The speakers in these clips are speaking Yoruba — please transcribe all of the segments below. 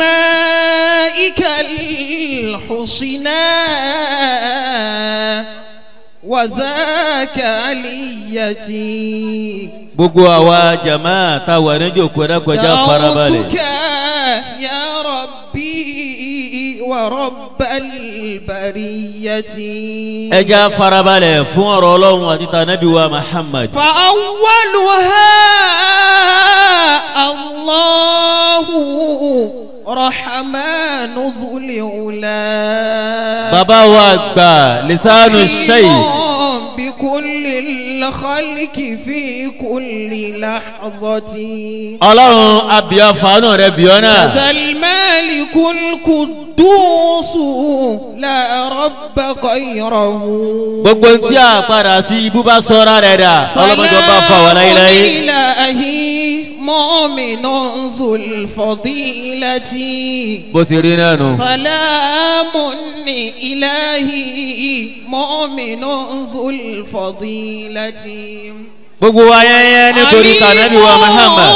بأسمائك الحسنى وذاك عليتي. Gbogbo àwa jama tá a wà ní jòkó ẹ dákun ẹ jẹ́ á farabalẹ̀. دعوتك يا ربي ورب البرية. Ẹ jẹ́ á farabalẹ̀ fún ọ̀rọ̀ Ọlọ́run àti tànàbí wa Muhammad. فأولها الله رحمن ذو العلا. Bàbá wa àgbà lisanu sheikh. بكل الخلق في كل لحظة. Ọlọ́run abiyọ fàánù rẹ bíọ́ náà. ذا المالك القدوس لا رب غيره. Gbogbo ntí a padà sí ibú bá sọ́ra rẹ̀ dà ọlọ́mọdé bá fà wá láyéláyé. إلهي مؤمن ذو الفضيلة. Bó ṣe rí náà nù. سلام إلهي مؤمن ذو الفضيلة. Gbogbo wa yẹnyẹn nítorí tànàbí wa Muhammad.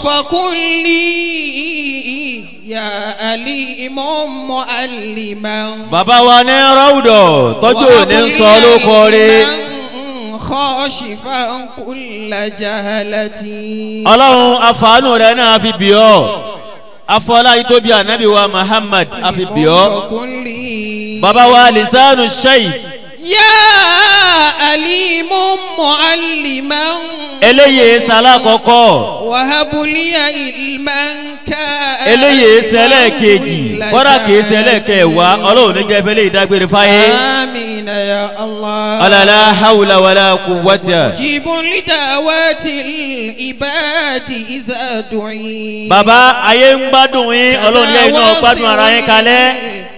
فقل لي يا عليم معلما. Bàbá wa ní Ráúdọ̀ tọ́jú òní ń sọ ló kọrí. خاشفا كل جهلة. Ọlọ́run afàánù rẹ̀ náà fi bì ọ́. Afọlá yìí tó bí ànábì wa Muhammad a fi bì ọ́. فقل لي Bàbá wa lisanu sheikh. يا عليم معلما. Eléyìí sálá kọ́kọ́. وهب لي علما كافيا. Eléyìí sẹlẹ̀ kejì kọ́dà kìí sẹlẹ̀ kẹwàá Ọlọ́run ní jẹ́ fẹ́lẹ́ ìdágbére fáyé. آمين يا الله. Ọlọ́lá hawla wàlá quwwata. مجيب لدعوات العباد إذا دعي. Bàbá ayé ń gbádùn yín Ọlọ́run yẹ́ iná gbádùn ara yín kalẹ̀.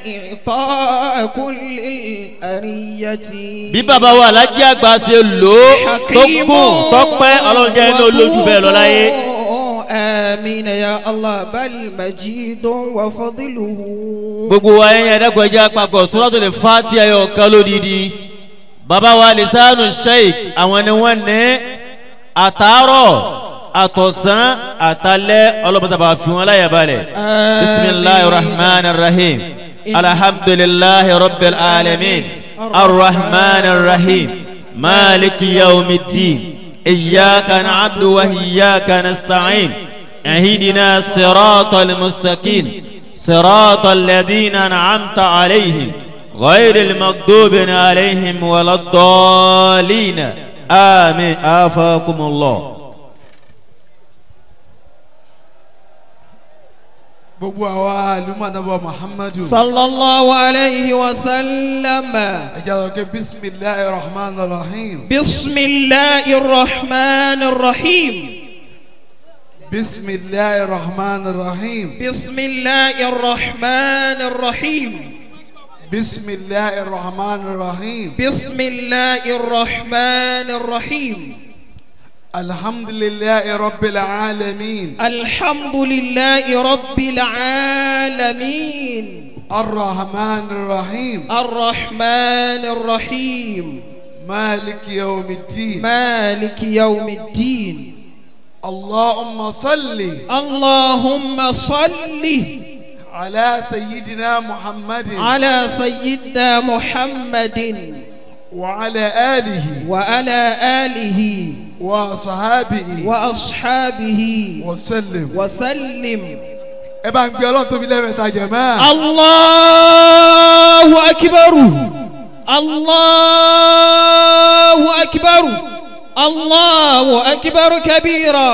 إعطاء كل الأرية. Bí bàbá wa Alájí àgbà ṣe lò ó tó gùn tọ́pẹ́ Ọlọ́run jẹ́ iná lójú bẹ́ẹ̀ lọ láyé. آمين يا الله بل مجيد وفضله. Gbogbo wa yẹn ẹ̀dẹ́gbẹ̀ẹ́ jẹ́ àpapọ̀ Suratul Fatiha ayọ̀ kan lódìdí. Bàbá wa lisanu sheikh àwọn ni wọ́n ní àtàárọ̀ àtọ̀sán àtalẹ́ ọlọ́mọdé fi wọn láyà balẹ̀. Bisimilahi rahman rahim alhamdulilahi rabbil alamin arrahman rahim maliki yawmiddin iyyaka na'budu wa iyyaka nasta'in ihdina siratal mustaqim siratal ladina an'amta alayhim ghayril maghdubi alayhim waladdallin amin afakumullah. Gbogbo àwa àlùmọ̀ Muhammadu. Sallallahu alayhi wa sallam. Ẹ jẹ́ sọ pé bisimilahi rahman rahim. Bisimilahi rahman rahim. Bisimilahi rahman rahim. Bisimilahi rahman rahim. Bisimilahi rahman rahim. Bisimilahi rahman rahim. Alhamdulillahi rabbil alamin. Alhamdulillahi rabbil alamin. Arrahman rahim. Arrahman rahim. Maliki yawmiddin. Maliki yawmiddin. Allahumma salli. Allahumma salli. Ala sayyidina Muhammadin. Ala sayyidina Muhammadin. وعلى آله. وعلى آله. وأصحابه. وأصحابه. وسلم. وسلم. Ẹ bá ń gbé Ọlọ́run tóbi lẹ́ẹ̀mẹ́ta jàmáà. Allahu akbar. Allahu akbar. Allahu akbar kabira.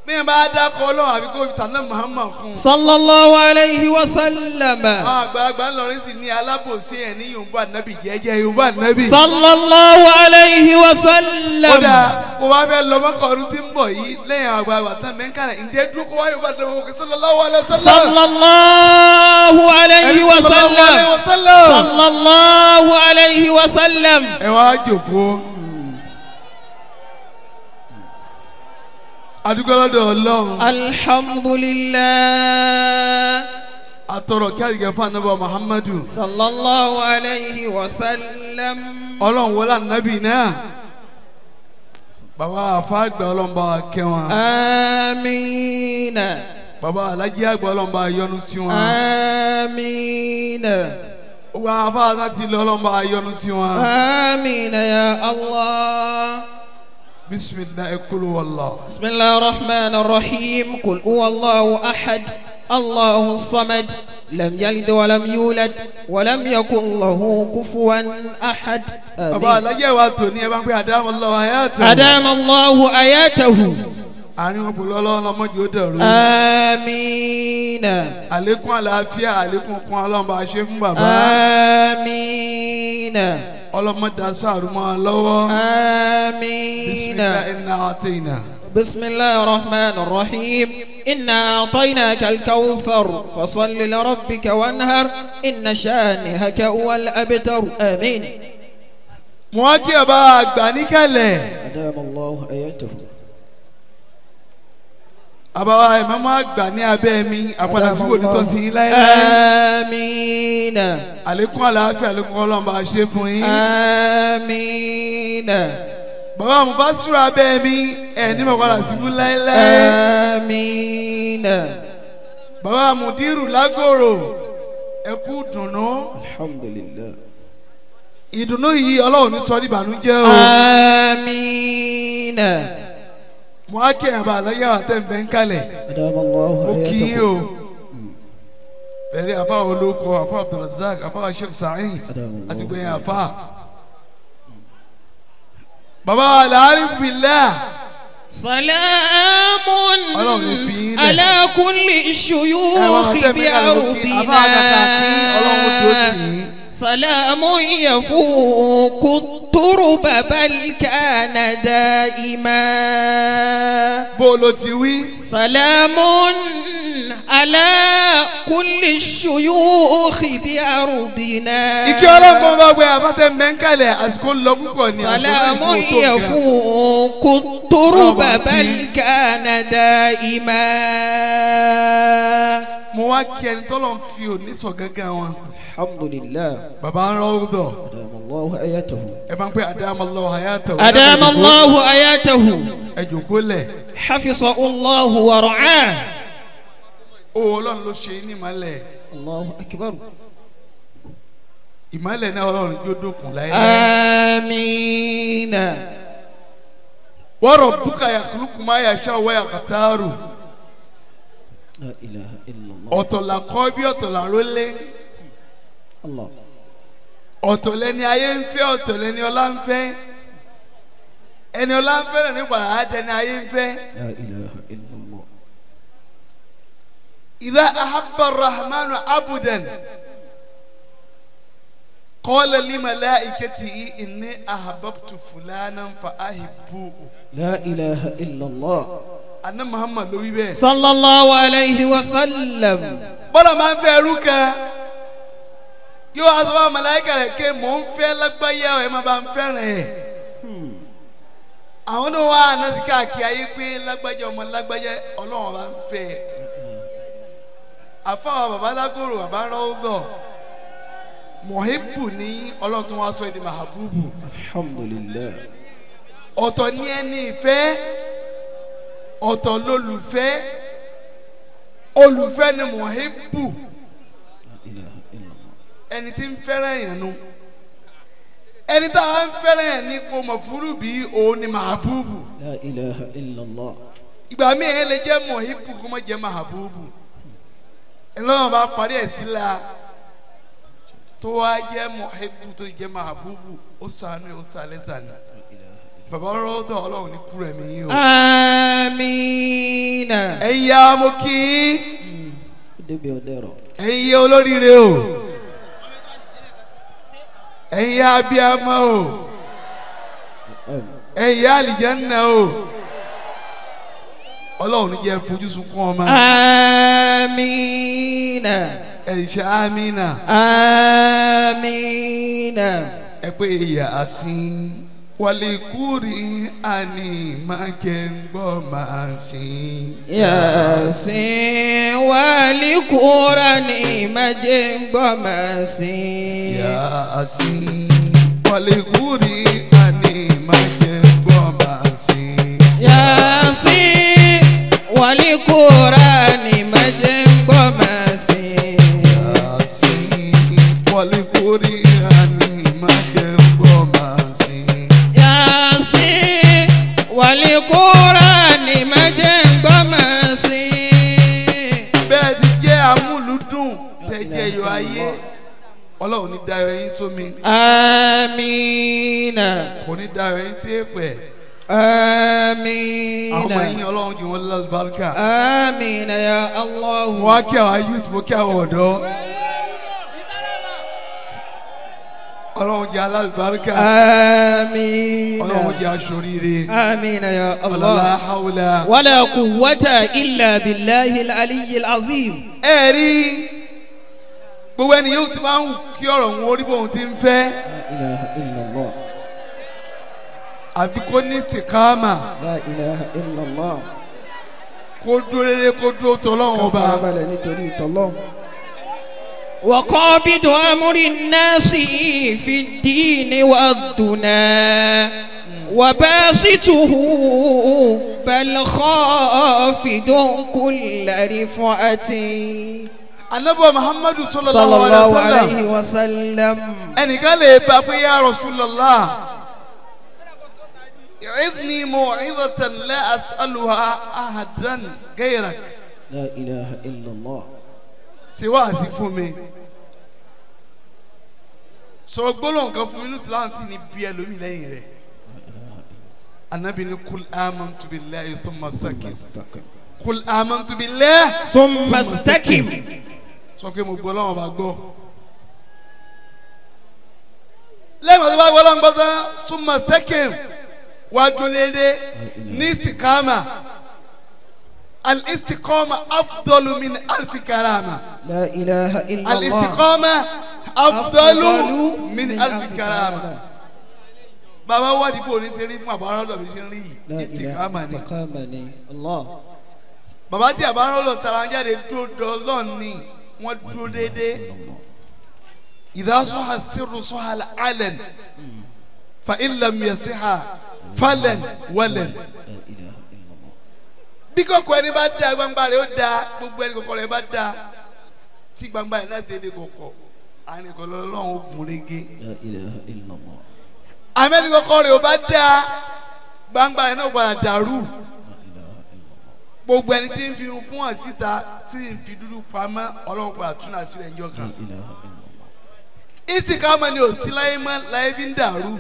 Bí ẹ bá dákọ̀ Ọlọ́run àbí kó fi tànà Muhammad kún. Sallallahu alayhi wa sallam. Àwọn àgbàlagbà ńlọrin sì ní alábòsí ẹ̀ ní Yorùbá nàbì jẹ́jẹ́ Yorùbá nàbì. Sallallahu alayhi wa sallam. Kódà kó bá fẹ́ lọ mọ́kàn ọdún tí ń bọ̀ yìí lẹ́yìn àwọn àgbàlagbà tán mẹ́ńkàlẹ̀ ǹjẹ́ dúró kó wá Yorùbá nàbì òkè sallallahu alayhi wa sallam. Sallallahu alayhi wa sallam. Sallallahu alayhi wa sallam. Ẹ wá jòkó. Adúgbò lọ́dọ̀ Ọlọ́run. Alhamdulillah. Atọrọ kí àdìgẹ́ fún anabi Muhammadu. Sallallahu alayhi wa sallam. Ọlọ́run wọlé anabi náà. Bàbá àfáàgbà Ọlọ́run bá wa kẹ́ wọn. Amiina. Bàbá Alájí àgbà Ọlọ́run bá yọ́nú sí wọn. Àmín. Gbogbo àwọn afáàná ti lọ Ọlọ́run bá yọ́nú sí wọn. Àmín ya Allah. Bisimilahi kulu wàllah. Bisimilahi rahman rahim kul huwa Allahu ahad Allahu samad lam yalid walam yulad walam yakun lahu kufuwan ahad. Bàbá Alájí wa tò ní ẹ bá ń pè Adamu Allahu hayatahu. Adamu Allahu hayatahu. Àárín wọn pẹ̀lú Ọlọ́run ọmọdé ó dẹ̀rù. Àmín. Àlékún àlàáfíà àlékún kún Ọlọ́run bá ṣe fún bàbá. Àmín. Ọlọ́mọdé sàrú mọ́ ọ lọ́wọ́. Àmín. Bisimilahi inna atayna. Bisimilahi rahman rahim. Inna ataynaka al-kawthar fasalli li rabbika wanhar inna shanihaka huwal abtar. Àmín. Mo wá kí ọba àgbà níkàlẹ̀. Adamu Allahu hayatahu. Àbáwá ìmọ̀mọ́ àgbà ní abẹ́ mi àpàdà sí kò ní tọ́ sí yín láéláé. Àmín. Àlékún àlàáfíà àlékún Ọlọ́run bá ṣe fún yín. Àmín. Bàbá mo bá súra abẹ́ mi ẹ̀ ní mo padà sí fún láéláé. Àmín. Bàbá Mùdírù Lágòrò ẹ kú dùnnú. Alhamdulillah. Ìdùnnú yìí Ọlọ́run ní sọ ní ìbànújẹ́ o. Àmín. Mo á kí ẹ̀bà lọ́yẹ̀ àtẹ̀ǹbẹ̀ ń kalẹ̀. Mo kí yín o. Bẹ̀rẹ̀ àfa olóko àfa Abdulrazak àfa Sheikh Saheed àti gbẹ̀yìn àfa. Bàbá wa láàrin billah. Salamun ala kulli shuyukhi bi ardina. Salamun yafuku turuba bal kana daima. Bó ló ti wí. Salamun ala kulli shuyukhi bi ardina. Ike ọlọ́gbọ́n bá gbé abátẹ́ mẹ́ńkàlẹ̀ àsìkò lọ púpọ̀ ní àsìkò Salamun yafuku turuba bal kana daima. Mo wá kí ẹni tọ́lọ̀ ń fi òní sọ gángan wọn. Alhamdulillah. Baba ń rọ́ọ̀dọ̀. Adamu Allahu hayatahu. Ẹ bá ń pè Adamu Allahu hayatahu. Adamu Allahu hayatahu. Ẹ jòkó lẹ̀. Hafizahu Allahu wa ra'ah. Ó Ọlọ́run ló ṣe ní ìmọ̀lẹ̀. Allahu akbar. Ìmọ̀lẹ̀ náà Ọlọ́run yóò dókun láéláé. Àmín. Wa rabbuka yakhluqu ma yasha'u wa yakhtaru. La ilaha illallah. Ọ̀tọ̀ là kọ́ bí ọ̀tọ̀ là rólé. Ọ̀tọ̀ lẹni ayé ń fẹ́ ọ̀tọ̀ lẹni ọlá ń fẹ́ ẹni ọlá ń fẹ́ lẹni padà á dẹni ayé ń fẹ́. La ilaha illallah. Idha ahabba ar-rahmanu abudan qala li malaikatihi inni ahbabtu fulanan fa ahibbuhu. La ilaha illallah. Anna Muhammad ló wí bẹ́ẹ̀. Sallallahu alayhi wa sallam. Bọ́lá máa ń fẹ́ ẹrú kan yóò wá sọ fún màláíkà rẹ̀ pé mò ń fẹ́ lágbáyé ẹ̀ máa bá ń fẹ́ràn ẹ̀. Àwọn náà wá àná sí káàkiri ayé pé lágbájá ọmọ lágbájá Ọlọ́run bá ń fẹ́ ẹ̀. Àfáwọn bàbá Lágòrò bàbá rọ́ọ̀dọ̀ mọ̀híbù ní Ọlọ́run tó wá sọ èdè màhábùbù. Alhamdulillah. Ọ̀tọ̀ ní ẹni ìfẹ́ ọ̀tọ̀ lólùfẹ́ olùfẹ́ ni mọ̀híbù ẹni tí ń fẹ́ràn yẹn nu ẹni tá a ń fẹ́ràn yẹn ní kò mọ̀ fúrú bí òun ni màhábùbù. La ilaha illallah. Ìgbà míì ẹ lè jẹ́ mọ̀híbù kó má jẹ́ màhábùbù ẹlọ́run bá parí ẹ̀ sí la tó wá jẹ́ mọ̀híbù tó jẹ́ màhábùbù ó sànú ó sàlẹ̀ sànú. Bàbá rọ́ọ̀dọ̀ Ọlọ́run ní kúrò ẹ̀mí yín o. Àmín. Ẹ̀yin ya mo kí í. Ẹ̀yin ya olóríire o. Ẹ̀yin ya abiyamọ o. Ẹ̀yin ya àlìjánnà o. Ọlọ́run ní jẹ́ fojú sunkún ọmọ. Àmín. Ẹ̀yin ṣe àmínà. Àmín. Ẹ pé ìyá àsìn walikuri ani máa jẹ ń gbọ́ máa sìn. Yasin walikurani máa jẹ ń gbọ́ máa sìn. Yasin walikuri ani máa jẹ ń gbọ́ máa sìn. Yasin walikurani máa. jẹ́ iyọ̀ ayé Ọlọ́run ní dayọ̀ yín sómi. Àmín. Kò ní dayọ̀ yín sí èpè. Àmín. Àwọn ọmọ yín Ọlọ́run jù wọ́n lálùbáríkà. Àmín ya Allah. Mo wá kí àwọn youth, mo kí àwọn ọ̀dọ́. Ọlọ́run jẹ́ alálùbáríkà. Àmín. Ọlọ́run jẹ́ aṣoríire. Àmín ya Allah. La hawla wala quwwata illa billahi al-aliyyil azim. Ẹ rí gbogbo ẹni yóò ti máa ń kí ọ̀rọ̀ wọn orí bóun ti ń fẹ́. La ilaha illallah. Àbí kó ní sìkáàmà. La ilaha illallah. Kó dúró rere kó dúró tọ́lọ́run ọba. Ká farabalẹ̀ nítorí tọ́lọ́run. وقابض أمر الناس في الدين والدنا وباسطه بل خافض كل رفعة. Ànábì Muhammadu sallallahu alayhi wa sallam. Ẹnìkan lè bá pé ya Rasulullah i'idhni maw'izatan la as'aluha ahadan ghayrak. La ilaha illallah. Ṣe wáàsí fún mi, sọ gbólóhùn kan fún mi ní Islam tí ní bí ẹlòmíì lẹ́yìn rẹ̀. Ànábì ní kul amantu billahi thumma istaqim. Kul amantu billahi thumma istaqim. Sọ pé mo gbọ́ lọ́wọ́ bá gbọ́. Lẹ́yìn tó bá gbọ́ lọ́wọ́ gbọ́ tán thumma istaqim wá dún lédè ní istikama. Al-istiqama afdalu min alfi karama. La ilaha illallah. Al-istiqama afdalu min alfi karama. Bàbá wádìí bò ní ṣe rí fún àbá ọlọ́dọ̀ mi ṣe ń rí yìí. Istiqama ni. Istiqama ni. Allah. Bàbá tí àbá ọlọ́dọ̀ tara ń jáde dúró dọ́lọ́ ni wọ́n dúró déédéé. Idha saha sirru saha al-alan fa in lam yasiha falan walan. Bí kọ̀kọ̀ ẹni bá da gbangba rẹ̀ ó da, gbogbo ẹni kọ̀kọ̀ rẹ̀ bá da tí gbangba rẹ̀ náà ṣe é de kọ̀kọ̀ àárín kọ̀ lọ́lọ́run ó gùn régé. Àmẹ́ni kọ̀kọ̀ rẹ̀ ó bá da gbangba rẹ̀ náà padà dàrú. Gbogbo ẹni tí ń fi fún hàn síta tí ń fi dúdú pamọ́ Ọlọ́run padà tún àṣírí ẹ̀jọ́ kan. Ìsìkámọ́ ni òsí láyé mọ́ láyé fi ń dàrú.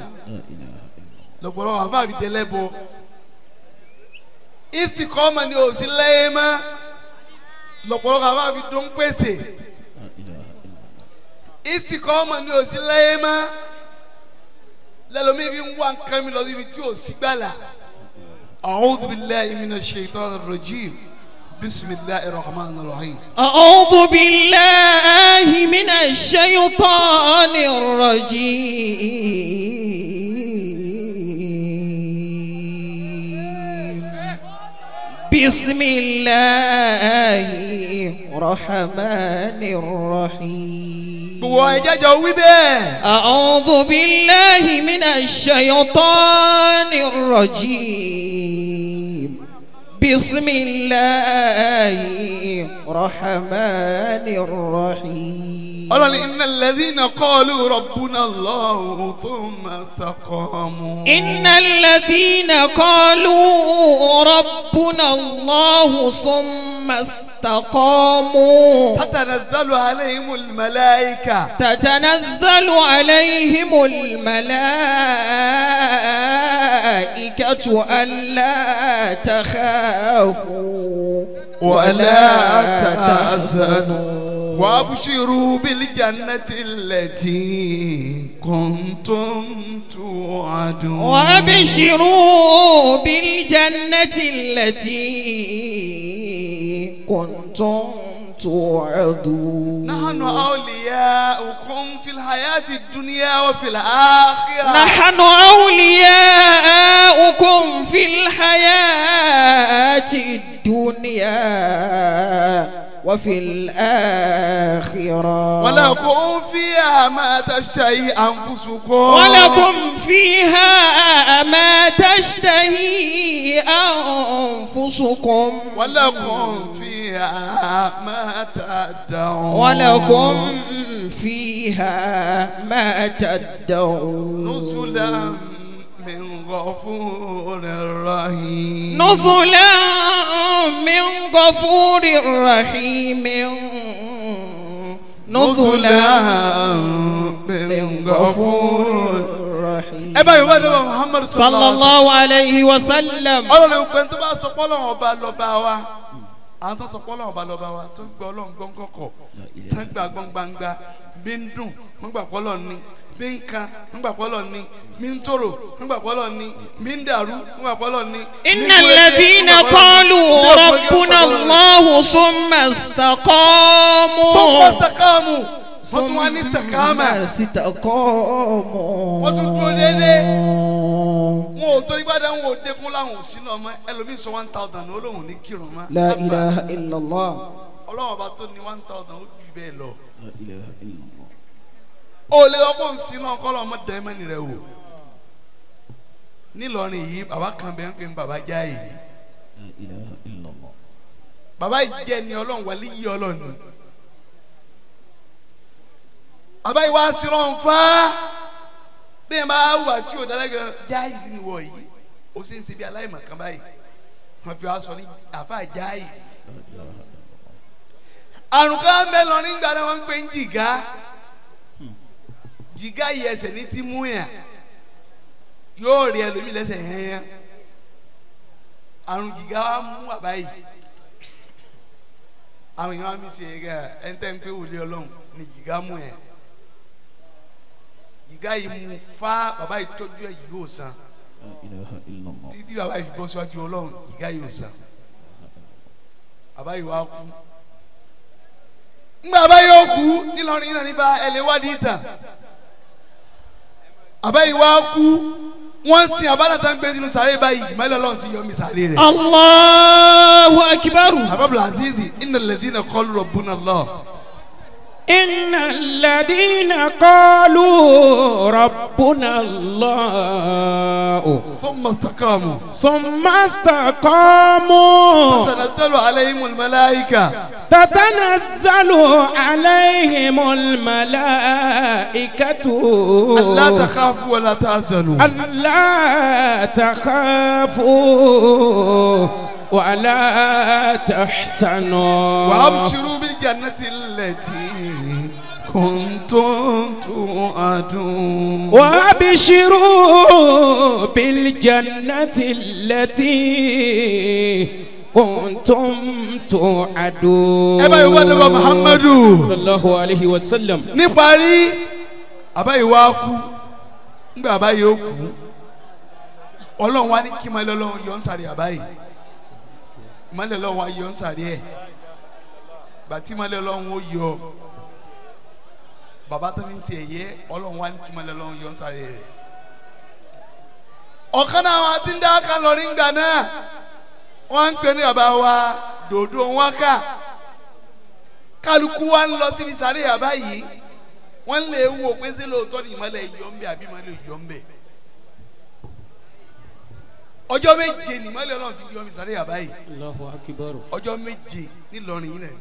Lọ́pọ̀lọpọ̀ àbá àbí dẹ́lẹ́bọ. Istikọ́mọ ni ò sí lẹ́yìn mọ́ lọ́pọ̀lọpọ̀ àwọn àfi tó ń pèsè. Istikọ́mọ ni ò sí lẹ́yìn mọ́ lẹ́lọ́mí fi ń wá nǹkan mi lọ síbi tí ò sí gbàlà. A'udhu billahi minash shaitanir rajim. Bismillahir rahmanir rahim. A'udhu billahi minash shaitanir rajim. بسم الله الرحمن الرحيم. أعوذ بالله من الشيطان الرجيم. بسم الله الرحمن الرحيم. قال إن الذين قالوا ربنا الله ثم استقاموا. إن الذين قالوا ربنا الله ثم استقاموا تتنزل عليهم الملائكة تتنزل عليهم الملائكة ألا تخافوا ولا تحزنوا وابشروا بالجنة التي كنتم توعدون. وابشروا بالجنة التي كنتم توعدون. نحن أولياؤكم في الحياة الدنيا وفي الآخرة. نحن أولياؤكم في الحياة الدنيا وفي الآخرة. ولكم فيها ما تشتهي أنفسكم. ولكم فيها ما تشتهي أنفسكم. ولكم فيها ما تدعون. ولكم فيها ما تدعون. نزلا من غفور رحيم. نزلا من غفور رحيم. نزلا من غفور رحيم. Ẹ báyìí wọ́n dẹ́wọ̀ Muhammadu صلى الله عليه وسلم. Ọlọ́run pẹ̀lú tó bá sọ pé Ọlọ́run ọba lọ́ba wa, àwọn tó sọ pé Ọlọ́run ọba lọ́ba wa tó gbọ́ Ọlọ́run gbọ́n kọ̀kọ̀ tó gbà gbọ́n gbangba bí ń dùn wọ́n gbà pé Ọlọ́run ni, bí ń kan wọ́n gbà pé Ọlọ́run ni, bí ń tòrò wọ́n gbà pé Ọlọ́run ni, bí ń dàrú wọ́n gbà pé Ọlọ́run ni. إن الذين قالوا ربنا الله ثم استقاموا. ثم استقاموا. Wọ́n tún wá ní istikama. استقاموا. Wọ́n tún dúró déédéé. Wọn ò torí gbádà wọn ò dékun láwọn ò sínú ọmọ ẹlòmíín sọ 1000 olóhùn ní kírun mọ́. لا إله إلا الله. Ọlọ́run ọba tó ní 1000 ó jù bẹ́ẹ̀ lọ. O lè ọkọ nsínú ọkọ lọmọ dẹ́mẹ́nì rẹ wò. Nílọrin yìí bàbá kan bẹ́ẹ̀ ń pè ní bàbá Jáì. Bàbá yìí jẹ́ ni Ọlọ́run wàlí yìí Ọlọ́run ni. Bàbá yìí wá sí lọ́n fá. Bí ẹ bá wà tí o dálágẹ Jáì ni wọ̀ yìí, o sì ń ṣe bí aláìmọ̀ kan báyìí. Wọ́n fi wá sọ ní àfa Jáì. Àrùn kan bẹ́ẹ̀ lọ nígbà náà wọ́n ń pè ní jìgá. Jìgá yìí ẹsẹ̀ ní ti mú yàn, yóò rí ẹlòmíì lẹ́sẹ̀ yẹn. Àrùn jìgá wa mú àbá yìí. Àwọn èèyàn wa mi ṣe é ẹni tẹ́ ń pé wòlé Ọlọ́run ni jìgá mú yẹn. Jìgá yìí mú fá bàbá yìí tọ́jú ẹ̀ yìí yóò san. Títí bàbá yìí fi bọ́ síwájú Ọlọ́run jìgá yìí yóò san. Bàbá yìí wá kú. Ńgbà bàbá yìí ó kú nílọrin náà nípa ẹlẹ́wádìí ìtàn. Bàbá yìí wá kú, wọ́n sin abánata ń gbé sínú sàárè báyìí, ìmọ̀lẹ́ Ọlọ́run sì yọ mí sàárè rẹ̀. Allahu akbar. Bàbá Abdulaziz, innal ladhina qalu rabbuna Allah. Innal ladhina qalu rabbuna Allah. Thumma istaqamu. Thumma istaqamu. Tatanazzalu alayhimul malaika. Tatanazzalu alayhimul malaikatu. Alla takhafu wa la tahzanu. Alla takhafu wa la tahzanu. Wa abshiru bil jannati allati kuntum tu'adun. Wa abshiru bil jannati allati kuntum tu'adun. Ẹ báyìí wá dọ́gba Muhammadu sallallahu alayhi wa sallam. Níparí àbáyìí wá kú, ńgbà àbáyìí ó kú, Ọlọ́run wá ní kí ìmọ̀lẹ́ Ọlọ́run yọ ń sàrí àbáyìí. Ìmọ̀lẹ́ Ọlọ́run wá yọ ń sàrí ẹ̀. Gbàtí ìmọ̀lẹ́ Ọlọ́run ó yọ, bàbá tó ní tiẹ̀ yẹ, Ọlọ́run wá ní kí ìmọ̀lẹ́ Ọlọ́run yọ ń sàrí rẹ̀. Ọ̀kan náà wọn ti ń dá kan lọ ní ìgbà náà, wọ́n ń pè ní bàbá wa dòdò wákà. Kálukú wa ń lọ síbi sàrí àbá yìí, wọ́n lè wo pé ṣé lóòótọ́ ni ìmọ̀lẹ̀ yọ ń bẹ àbí ìmọ̀lẹ̀ yọ ń bẹ. Ọjọ́ méje ni ìmọ̀lẹ̀ Ọlọ́run fi yọ mi sàrí àbá yìí. Allahu akbar. Ọjọ́ méje nílọrin yìí náà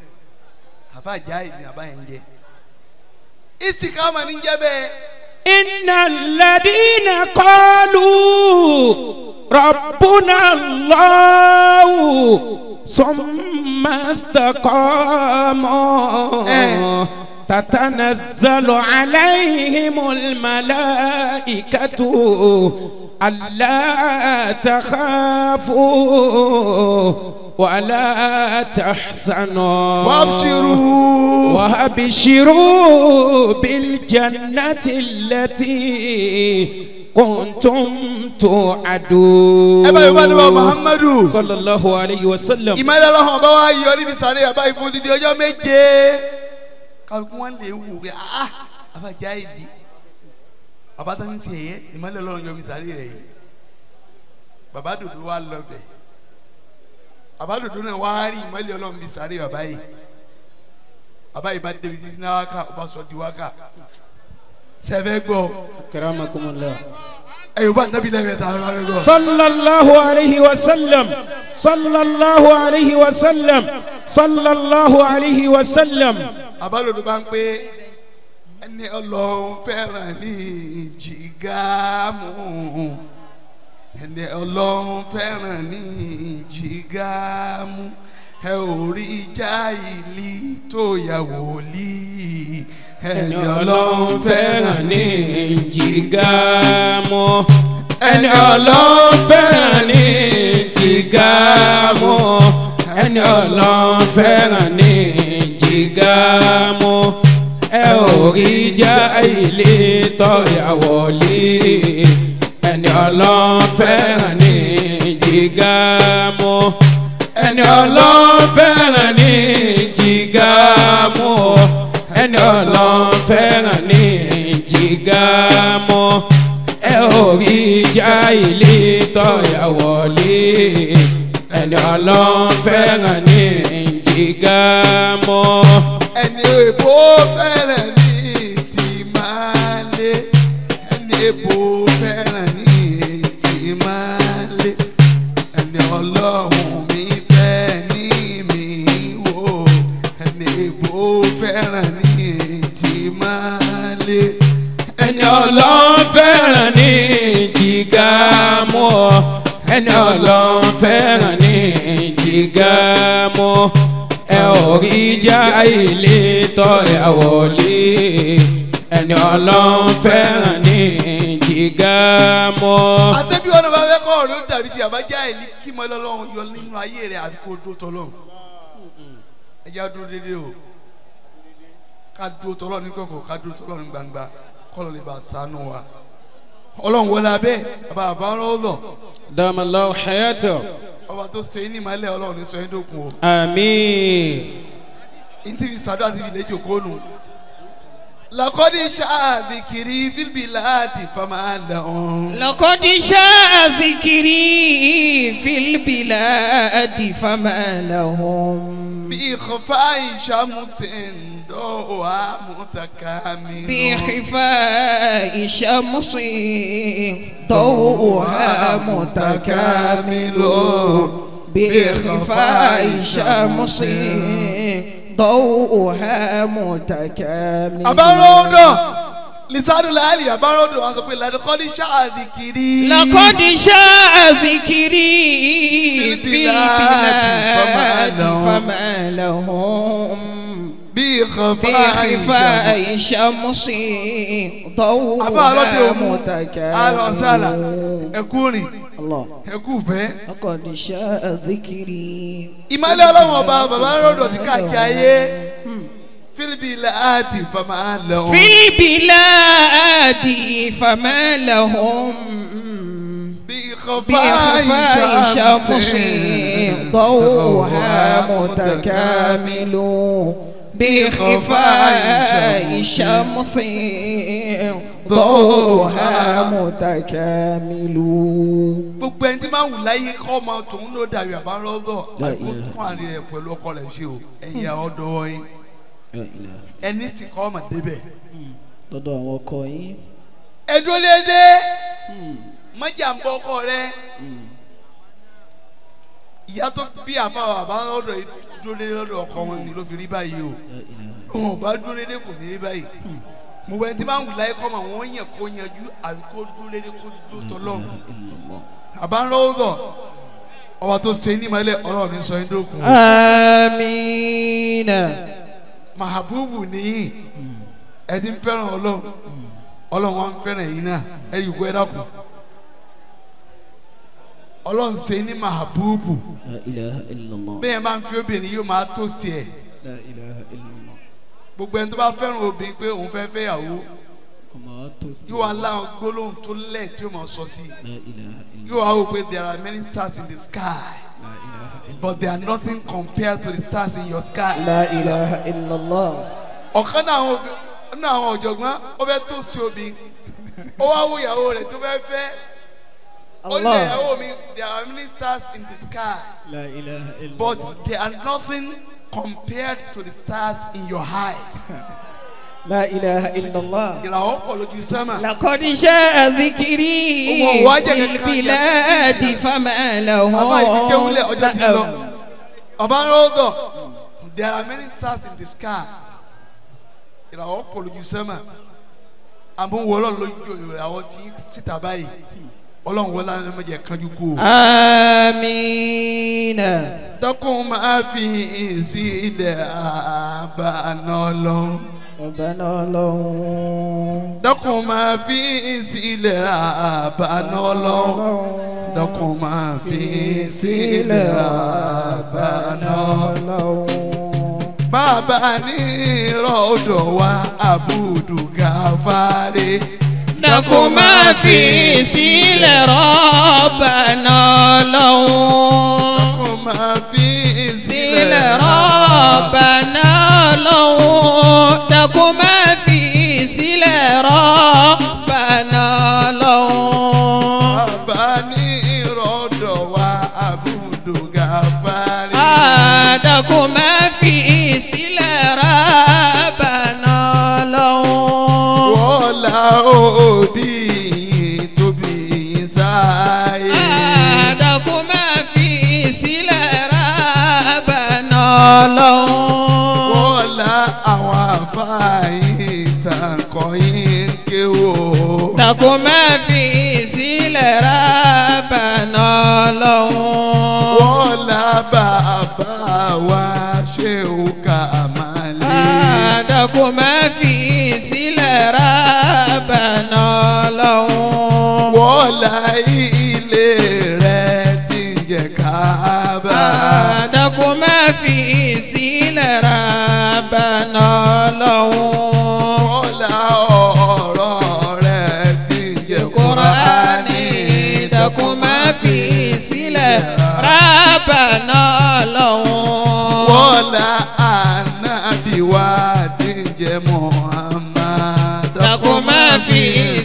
àbá já ìní àbá yẹn jẹ. Istikama ní jẹ́ bẹ́ẹ̀. Innal ladina qalu rabbuna Allahu thumma istaqamu. Tatanazzalu alayhimul malaikatu alla takhafu wa la tahzanu. Wabshiru. Wabshiru bil jannati allati kuntum tu'adun. Ẹ báyìí wá níbà Muhammadu sallallahu alayhi wa sallam. Ìmọ̀lẹ́ Ọlọ́run ọba wa yọ níbi sàárè àbá ìfún dídí ọjọ́ méje. Kálukú wọn lè wò pé ah àbájá ìdí bàbá tó ń ṣe ẹ̀yẹ ìmọ̀lẹ́ Ọlọ́run yọ mi sàárè rẹ̀ yìí. Bàbá dòdò wa lọ bẹ̀. Bàbá dòdò náà wá rí ìmọ̀lẹ́ Ọlọ́run mi sàárè bàbá yìí. Bàbá yìí bá débi títí náà wákà ó bá sọ di wákà. Sẹ́fẹ̀ gbọ́. Akramakumullah. Ẹ̀yọ́ bá nàbí lẹ́mẹ̀ta ẹ̀ bá fẹ́ gbọ́. Sallallahu alayhi wa sallam. Sallallahu alayhi wa sallam. Sallallahu alayhi wa sallam. Bàbá dòdò bá ń pé ẹni Ọlọ́run fẹ́ràn ní jìgámù, ẹni Ọlọ́run fẹ́ràn ní jìgámù, ẹ ò rí jáìlì tó yà wòlíì, Ẹni Ọlọ́run fẹ́ràn ní jìgàmù. Ẹni Ọlọ́run fẹ́ràn ní jìgàmù. Ẹni Ọlọ́run fẹ́ràn ní jìgàmù. Ẹ ò rí já ilé tọ́yà wọlé. Ẹni Ọlọ́run fẹ́ràn ní jìgàmù. Ẹni Ọlọ́run fẹ́ràn ní jìgàmù. Ẹni Ọlọ́run fẹ́ràn ní jìgàmù. Ẹ ò rí já ilé tọ́yà wọlé. Ẹni Ọlọ́run fẹ́ràn ní jìgàmù. Ẹni èbó fẹ́ràn ní tìmálé. Ẹni èbó fẹ́ràn ní tìmálé. Ẹni Ọlọ́run mi fẹ́ ní mi wò. Ẹni èbó fẹ́ràn ní tìmálé. Ẹni Ọlọ́run fẹ́ràn ní jìgàmù. Ẹni Ọlọ́run fẹ́ràn ní jìgàmù. Ẹ ò rí já ilé tọ́yà wọlé. Ẹni Ọlọ́run fẹ́ràn ní jìgàmù. Àṣé bí wọn bá fẹ́ kọ́ ọ̀rọ̀ dàbí ti àbájá ìlú kí mọ́ Ọlọ́run yọ nínú ayé rẹ̀ àbí kó dó tọ́lọ́run. Ẹ jẹ́ á dúró déédéé o. Ká dúró tọ́lọ́run ní kọ̀kọ̀, ká dúró tọ́lọ́run ní gbangba, kọ́lọ́ lè bá ṣàánú wa. Ọlọ́run wọlé abẹ́ bàbá àbá ọlọ́run. Damallahu hayatahu. Ọba tó ṣe ní ìmọ̀lẹ̀ Ọlọ́run ní sọ yín dókun o. Àmín. Ntí fi sàdúrà ti fi lè jòkó nù. Laqad sha'a dhikri fil biladi fama lahum. Laqad sha'a dhikri fil biladi fama lahum. Bi ikhfa'i shamsin daw'a mutakamil. Bi ikhfa'i shamsin daw'a mutakamil. Bi ikhfa'i shamsin daw'uha mutakamil. Àbáròdò lisanu láàlì àbáròdò wọn sọ pé laqad sha'a dhikri. Laqad sha'a dhikri fil biladi fama lahum. Bí Bi ikhfa'i shamsin daw'uha mutakamil. Alọ́sàlà ẹ̀kú rìn ẹ̀kú fẹ́. Laqad sha'a dhikri. Ìmọ̀lẹ́ Ọlọ́run ọba bàbá ròdò ti káàkiri ayé. Fil biladi fama lahum. Fil biladi fama lahum. Bí Bi ikhfa'i shamsin daw'uha mutakamil. Bi ikhfa'i shamsin daw'uha mutakamil. Gbogbo ẹni tí máa wù láyé kọ́ ọmọ tòun ló dàbí àbá rọ́dọ̀ àbí kó tún àárín rẹ̀ pẹ̀lú ọkọ rẹ̀ ṣe o. Ẹ̀yin àwọn dọ́wọ́ yín ẹni sì kọ́ ọmọ débẹ̀. Lọ́dọ̀ àwọn ọkọ yín. Ẹ dúró déédéé, mọ́jà ń bọ́ ọkọ rẹ̀. Ìyá tó bí àfàwọ̀ àbá lọ́dọ̀ yìí dúró déédéé lọ́dọ̀ ọkọ wọn ni ló fi rí báyìí o. Òun ò bá dúró déédéé kò ní rí báyìí. Mo bẹ tí máa ń wù láyé kọ́ ma wọ́n yàn kó yanjú àbí kó dúró déédéé kó dúró tọ́lọ́run. Àbá ń lọ́wọ́ dọ̀ ọba tó ṣe ní ìmọ̀lẹ̀ Ọlọ́run ní sọ yín dókun. Àmín. Mahabubu nìyí ẹ ti ń fẹ́ràn Ọlọ́run, Ọlọ́run wa ń fẹ́ràn yín náà ẹ yìí kó ẹ dákun. Ọlọ́run ṣe ní mahabubu. La ilaha illallah. Bẹ́ẹ̀ máa ń fi obìnrin yóò máa tó sí ẹ̀. La ilaha illallah. Gbogbo ẹni tó bá fẹ́ràn obìnrin pé òun fẹ́ fẹ́ yàwó yóò wá láwọn gbólóhùn tó lẹ̀ tí yóò máa sọ sí i. La ilaha illallah. Yóò wá wò pé there are many stars in the sky but they are nothing compared to the stars in your sky. La ilaha illallah. Ọ̀kan náà àwọn ọ̀jọ̀gbọ́n ó fẹ́ tó sí obìnrin ó wá wo ìyàwó rẹ̀ tó fẹ́ fẹ́. Ó ní ìyàwó mi there are many stars in the sky La ilaha illallah. but they are nothing compared to the stars in your eyes. La ilaha illallah. Ìràwọ̀ pọ̀ lójú sẹ́mà. Laqad sha'a dhikri fil biladi fama lahum. Àbá ìfi kéwúlẹ̀ ọjọ́ ti lọ. Ọba ń rọ́ọ̀dọ̀. There are many stars in the sky. Ìràwọ̀ pọ̀ lójú sẹ́mà. Àmúwọ̀ ọlọ́run lójú ìràwọ̀ tí síta báyìí. Ọlọ́run wọlé àwọn ọmọdé kanjú kú o. Àmín. Dọ́kun máa fi sí ilẹ̀ àbáná lọ. Rabbana Ọlọ́hun. Dákun máa fi sílẹ̀ Rabbana Ọlọ́hun. Dákun máa fi sílẹ̀ Rabbana Ọlọ́hun. Bàbá ní rọ́ọ̀dọ̀ wa Abudu Gafari. Dákun máa fi sílẹ̀ Rabbana Ọlọ́hun. Dákun máa fi sílẹ̀ Rabbana Ọlọ́hun. Dákun máa fi sílẹ̀ Rabbana Ọlọ́hun. Bàbá ní rọ́ọ̀dọ̀ wa Abudu Gafari. Dákun máa fi sílẹ̀ Rabbana Ọlọ́hun. Wọ́lá òbí tóbi sáyé. Dákun máa fi sílẹ̀ Rabbana Ọlọ́hun. Wọ́lá àwọn àfáàyè tàǹkọ̀ yín kéwò. Dákun máa fi sílẹ̀ Rabbana Ọlọ́hun. Wọ́lá bàbá wa Ṣéhù Kàmálì. Dákun máa fi sílẹ̀ Rabbana Ọlọ́hun. Wọ́lá ilé rẹ̀ tí ń jẹ́ Káàbà. Dákun máa fi sílẹ̀ Rabbana Ọlọ́hun. Wọ́lá ọ̀rọ̀ rẹ̀ tí ń jẹ́ Kùránì. Dákun máa fi sílẹ̀ Rabbana Ọlọ́hun. Wọ́lá ànábì wa tí ń jẹ́ Muhammad. Dákun máa fi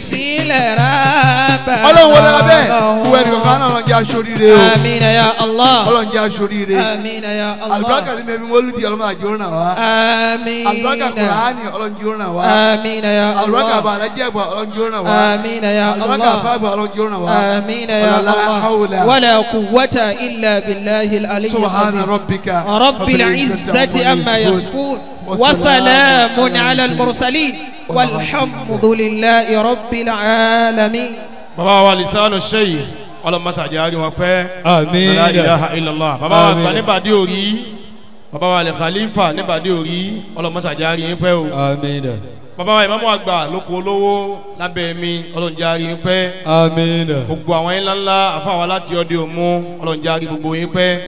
sílẹ̀ Rabbana Ọlọ́run wọlé abẹ́ ìwé ẹnì kọ̀ọ̀kan náà ọlọ́run jẹ́ aṣoríire o. Àmín ya Allah. Ọlọ́run jẹ́ aṣoríire. Àmín ya Allah. Àlùbáríkà tí mẹ́bí wọ́n lùdí ọlọ́run àjò ràn wá. Àmín. Àlùbáríkà Kùránì ọlọ́run jẹ́ ràn wá. Àmín ya Allah. Àlùbáríkà àbàlájẹ́ àgbà ọlọ́run jẹ́ ràn wá. Àmín ya Allah. Àlùbáríkà àfáàgbà ọlọ́run jẹ́ ràn wá. Àmín ya La Allah. hawla. Wala quwwata illa billahi al-aliyyil Subhana azim. rabbika Rabbil izzati amma yasifun. Wa salamun ala al-mursalin. Walhamdulillahi rabbil alamin. Baba wa lisanu sheikh ọlọmọsà jẹ́ àrí wọn pẹ́. Àmín. La ilaha illallah. Baba wa Àmín. gba níbàdí òrí. Baba wa lè khalifa níbàdí òrí. Ọlọmọsà jẹ́ àrí yín pẹ́ o. Àmín. Baba wa ìmáàmù àgbà lóko olówó lábẹ́ mi ọlọ́njẹ́ àrí yín pẹ́. Àmín. Gbogbo àwọn yín ńláńlá àfáwọn láti ọdẹ òmu ọlọ́njẹ́ àrí gbogbo yín pẹ́.